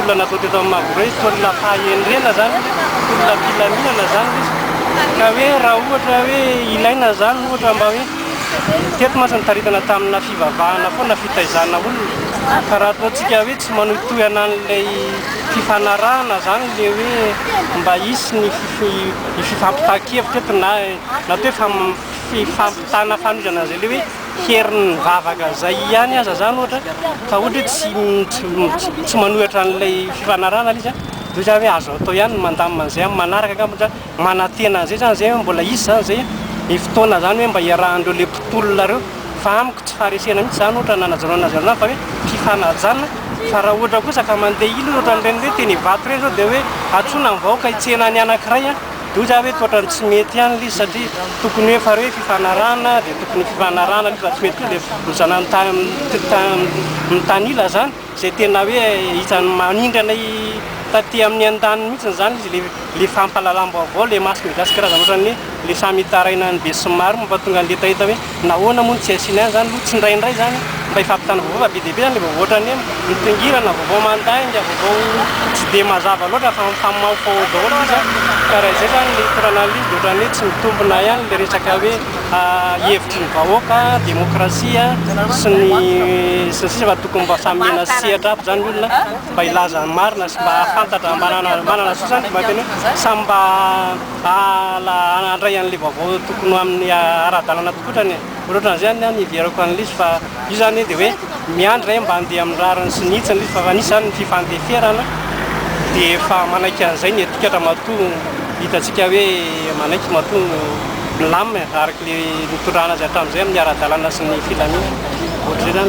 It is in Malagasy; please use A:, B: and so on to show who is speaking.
A: tolona natao teto amin'ny Magro hoe tolona fahendrena zany, tolona filaminana zany izy, ka hoe raha ohatra hoe ilaina zany ohatra mba hoe teto mantsy nitaritana tamina fivavahana foana, fitaizana olona, fa raha ataontsika hoe tsy manohitohana an'ilay fifanarahana zany le hoe mba hisy ny fifampitan-kevitra eto na atao hoe fifampitana fanohizana an'izay le hoe herin'ny vavaka zay ihany aza zany ohatra, ka ohatra hoe tsy manohitra an'ilay fifanarahana ilay izy a, dia zany hoe azo atao ihany ny mandamina an'izay amin'ny manaraka angamba zany, manantena an'izay zany zay hoe mbola hisy zany zay ny fotoana zany hoe mba hiarahan'ireo le mpitolona ireo, fa amiko tsy faharesena mihitsy zany ohatra nanajanona azy ireo fa hoe fifanajana, fa raha ohatra kosa ka mandeha ila ohatran'ireny hoe teny Ivato ireny zao dia hoe antsoina ny vahoaka hitsena ny anankiray a. Dia hoy za hoe toa ohatran'ny tsy mety ihany ilay izy satria tokony hoe efa hoe fifanarahana dia tokony fifanarahana ilay izy fa tsy mety koa ilay mizana mitanila zany izay tena hoe isan'ny manindry anay taty amin'ny andaniny mihitsy izany izy ilay ilay fampahalalam-baovao ilay mass media sy karazany ohatran'ny hoe ilay samy hitaraina ny besinimaro mampatonga ny hetaheta hoe Nahoana moa no tsy asiana ihany zany aloha tsindraindray zany mba hifampitana vaovao fa be dia be zany le vaovao ohatran'ny hoe mitongilana, vaovao mandainga, vaovao tsy dia mazava loatra fa mifamahofaho daholo izy an, ka raha izay zany le hitondrana an'ilay izy dia ohatran'ny hoe tsy mitombina ihany le resaka hoe hevitry ny vahoaka, demokrasia sy ny sy ny sisa fa tokony mba samy omena sehatra aby zany ny olona mba hilaza ny marina sy mba hahafantatra manana manana zo zany mba tena hoe samy mba Hahala handray an'ilay vaovao tokony ho amin'ny ara-dalana tokotrany e. Ohatrohatran'izay zany ny hiheverako an'ilay izy fa io zany dia hoe miandry zay mba handeha amin'ny rariny sy ny hitsiny ilay izy fa efa nisy zany ny fifandeferana dia efa manaiky an'izay ny etikatra matoa hitantsika hoe manaiky matoa milamina araka ilay nitondrana azy hatramin'izay amin'ny ara-dalana sy ny filaminana. Ohatr'izay zany.